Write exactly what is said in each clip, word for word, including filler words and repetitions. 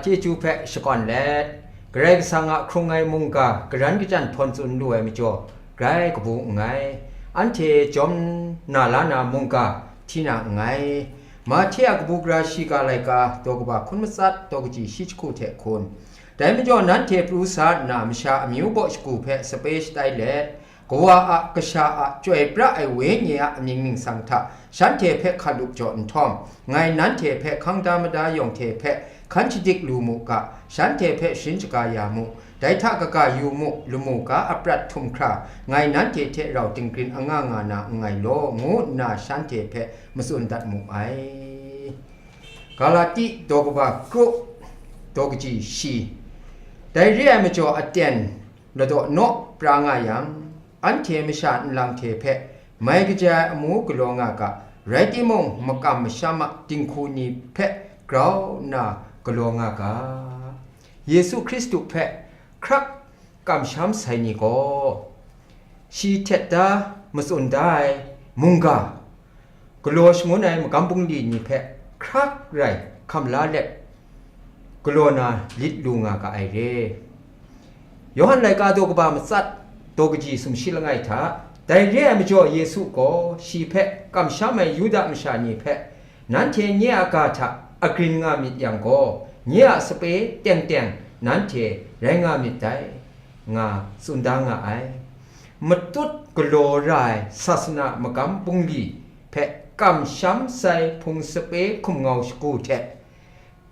Chyeju hpe shakawn let, Karai Kasang a hkrung ai mungga garan kachyan htawn tsun lu ai majaw, grai kabu nngai. Anhte jawm na la na mungga hti na nngai. Mahte a kabu gara shiga laika daw kaba hkun matsat daw kaji shi jahku hte hkun. Dai majaw, nanhte pru sa nna, masha amyu baw shagu hpe sape shatai let, Kawa a Kasha a Chyoi pra ai Wenyi a amying ningsang hta shanhte hpe hkalup jaw nhtawm, ngai nanhte hpe hkang da mada yawng hte hpe hkan shadik lu mu ga, shanhte hpe sharin shaga ya mu, dai hta kaga yu mu, lamu ga a prat htum hkra, ngai nanhte hte rau dinggrin anga nga na nngai law, ngu nna shanhte hpe matsun dat mu ai. Galati daw kaba kru, daw kaji shi. Dai re ai majaw, aten ladaw naw pra nga yang, anhte masha nlang hte hpe mai kaja ai amu galaw nga ga, rai timung, makam masham a dinghku ni hpe grau nna galaw nga ga. Yesu Hkristu hpe hkrak kamsham sai ni gaw, shi htet da matsun da ai mungga, galaw shangun ai magam bungli ni hpe hkrak rai hkam la let, galaw na lit lu nga ga ai re. Yawhan laika daw kaba matsat daw kaji sumshi langai hta, dai re ai majaw Yesu gaw shi hpe kamsham ai Yuda masha ni hpe, nanhte nye a ga hta agrin nga myit yang gaw, nye a sape teng teng nanhte rai nga myit dai, nga tsun da nga ai. Matut galaw ra ai sasana magam bungli hpe kamsham sai hpung sape hkum ngau shagu hte,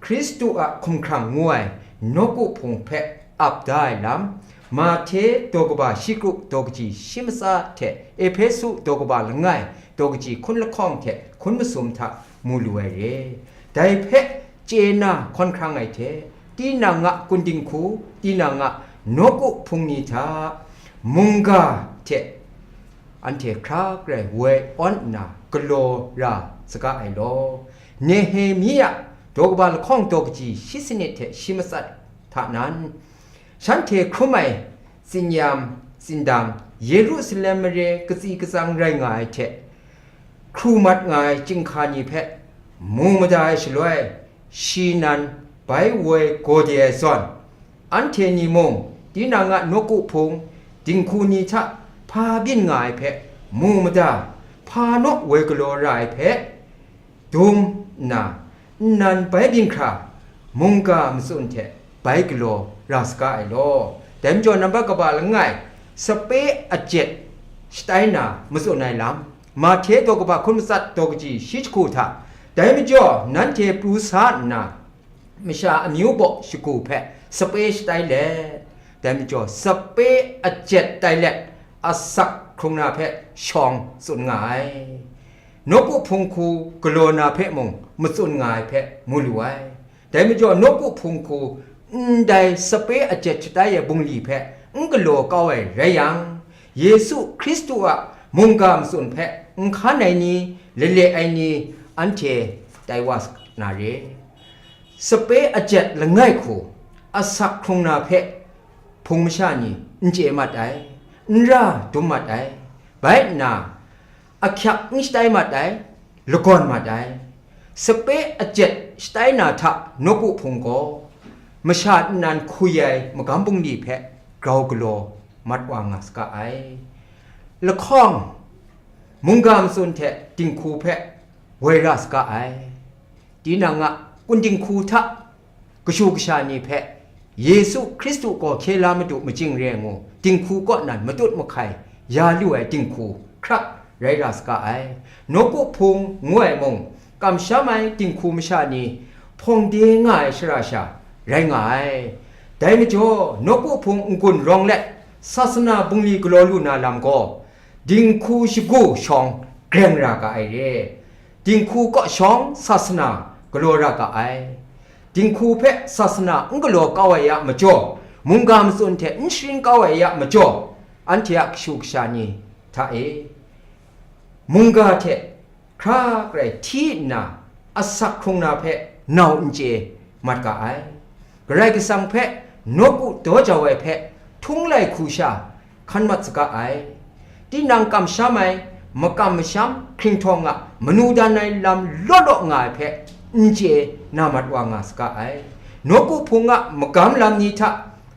Hkristu a hkumhkrang ngu ai nawku hpung hpe ap da ai lam, Mahte daw kaba shi kru daw kaji shi matsa hte Ehpesu daw kaba langai daw kaji hkun lahkawng hte hkun masum hta mu lu ai re. Dai hpe chye na hkawn hkrang ai hte, tinang a kun dinghku, tinang a nawku hpung ni hta mungga hte anhte hkra rai woi awn nna galaw ra saga ai law. Nehemia daw kaba lahkawng daw kaji shi sanit hte shi matsat hta nan, shanhte hkrum ai tsinyam, tsindam, Yerusalem mare katsi katsang rai nga ai hte, hkru mat nga ai chyinghka ni hpe mu mada ai shaloi, shi nan bai woi gaw de ai zawn, anhte ni mung tinang a nawku hpung dinghku ni hta hpa byin nga ai hpe mu mada, hpa naw woi galaw ra ai hpe dum nna, nnan bai byin hkra, mungga matsun hte bai galaw ra saga ai law. Dai majaw, nambat kaba langai, sape ajet shatai na matsun ai lam, Mahte daw kaba hkun matsat daw kaji shi jahku hta, dai majaw, nanhte pru sa nna, masha amyu baw shagu hpe sape shatai let, dai majaw, sape ajet tai let, asak hkrung na hpe shawng tsun nga ai. Nawku hpung hku galaw na hpe mung matsun nga ai hpe mu lu ai. Dai majaw, nawku hpung hku ndai sape ajet shatai ai bungli hpe n galaw kau ai rai yang, Yesu Hkristu a mungga matsun hpe n hkan ai ni, lale ai ni, anhte tai wa na re. Sape ajet langai hku asak hkrung na hpe hpung masha ni n chye mat ai, n ra dum mat ai. Bai nna, ahkyak n shatai mat ai, lagawn mat ai. Sape ajet shatai na hta nawku hpung gaw, masha nnan hkui ai magam bungli hpe grau galaw mat wa nga saga ai. Lahkawng, mungga matsun hte dinghku hpe woi ra saga ai. Tinang a kun dinghku hta kashu kasha ni hpe Yesu Hkristu gaw hkye la madu majing re ngu, dinghku kaw nan matut mahkai ya lu ai dinghku hkrak rai ra saga ai. Nawku hpung ngu ai mung, kamsham ai dinghku masha ni hpawng de nga ai shara sha rai nga ai. Dai majaw, nawku hpung n-gun rawng let, sasana bungli galaw lu na lam gaw, dinghku shagu shawng greng ra ga ai re. Dinghku kaw shawng sasana galaw ra ga ai. Dinghku hpe sasana n galaw kau ai a majaw, mungga matsun hte n sharin kau ai a majaw, anhte a kashu kasha ni hta e, mungga hte hkra rai hti nna asak hkrung na hpe nau n chye mat ga ai. Karai Kasang hpe nawku daw jau ai hpe htung lai hku sha hkan mat saga ai. Tinang kamsham ai, makam masham hkringhtawng a manu dan ai lam law law nga ai hpe n chye na mat wa nga saga ai. Nawku Hpung a magam lam ni hta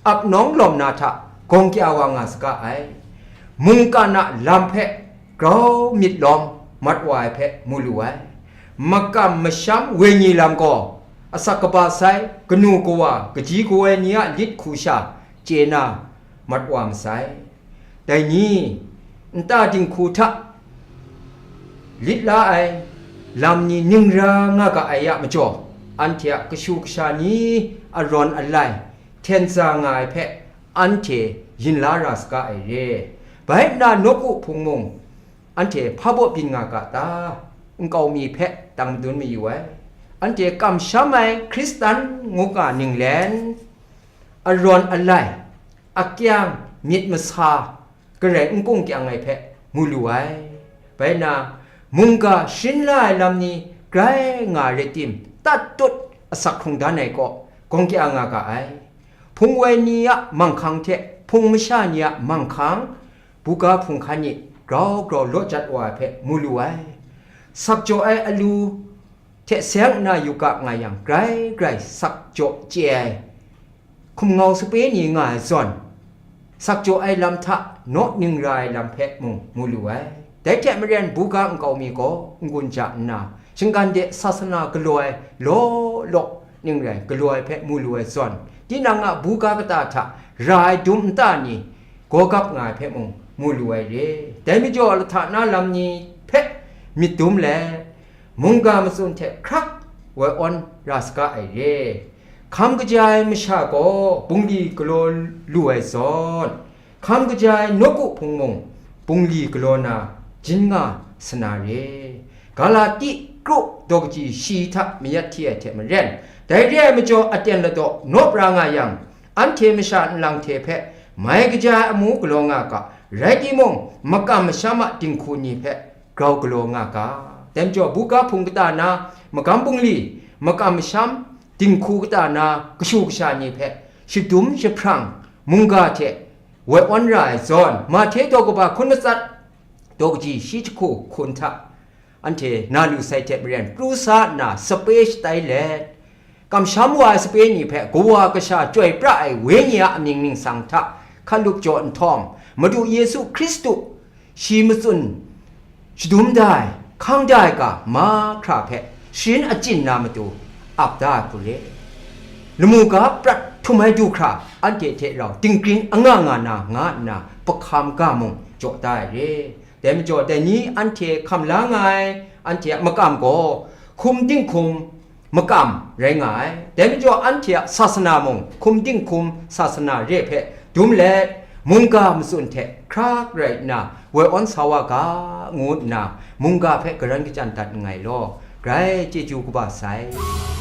ap nawng lawm na hta gawng kya wa nga saga ai. Mungkan a lam hpe grau myit lawm mat wa ai hpe mu lu ai. Makam masham wenyi lam gaw asak kaba sai, kanu kawa, kaji kawoi ni a lit hku sha chye na mat wa masai. Dai ni, nta dinghku hta lit la ai lam ni ning ra nga ga ai a majaw, anhte a kashu kasha ni arawn alai hten za nga ai hpe anhte yin la ra saga ai re. Bai nna, Nawku Hpung mung anhte hpa baw byin nga ga ta? Nkau mi hpe tang madun mayu ai. Anhte kamsham ai Hkristan ngu nga ninglen, arawn alai, akyang myit masa, garai n kung kyang ai hpe mu lu ai. Bai na, mungga sharin la ai lam ni grai nga rai tim, tat tut asak hkrung dan ai kaw, gawng kya nga ga ai. Hpung woi ni a manghkang hte hpung masha ni a manghkang, buga hpung hkan ni grau grau law jat wa ai hpe mu lu ai. Sakjaw ai alu hte seng nna yu ga nga yang, grai grai sakjaw chye ai hkumngau sape ni nga ai zawn, sakjaw ai lam hta naw ning ra ai lam hpe mung mu lu ai. Dai hte maren, buga nkau mi gaw n-gun ja nna, shinggan de sasana galaw ai law law ning rai galaw ai hpe mu lu ai zawn, tinang a buga kata hta ra ai dum nta ni gawgap nga ai hpe mung mu lu ai re. Dai majaw, lahta na lam ni hpe myit dum let, mungga matsun hte hkrak woi awn ra saga ai re. Hkam kaja ai masha gaw bungli galaw lu ai zawn, hkam kaja ai Nawku Hpung mung bungli galaw na jin nga sa na re. Galati kru daw kaji shi hta mayat hti ai hte maren, dai re ai majaw aten ladaw nawp ra nga yang, anhte masha nlang hte hpe mai kaja ai amu galaw nga ga, rai timung, makam masham a dinghku ni hpe grau galaw nga ga. Dai majaw, buga hpung kata na magam bungli, makam masham dinghku kata na kashu kasha ni hpe shadum jahprang mungga hte woi awn ra ai zawn, Mahte daw kaba hkun matsat, daw kaji shi jahku hkun hta anhte na lu sai hte maren, pru sa nna sape shatai let, kamsham wa ai sape ni hpe kawa kasha chyoi pra ai Wenyi a amying ningsang hta hkalup jaw nhtawm, Madu Yesu Hkristu shi matsun shadum da ai, hkang da ai ga mahkra hpe sharin achyin na matu ap da ai hku re. Lamu ga prat htum ai du hkra, anhte hte rau dinggrin anga nga na, nga nna, pahkam ga mung jaw da ai re. Dai majaw, dai ni anhte hkam la nga ai, anhte a makam gaw hkum dinghkum makam rai nga ai. Dai majaw, anhte a sasana mung hkum dinghkum sasana re hpe dum let, mungga matsun hte hkrak rai nna woi awn sa wa ga, ngu nna mungga hpe garan kachyan dat nngai law, grai chyeju kaba sai.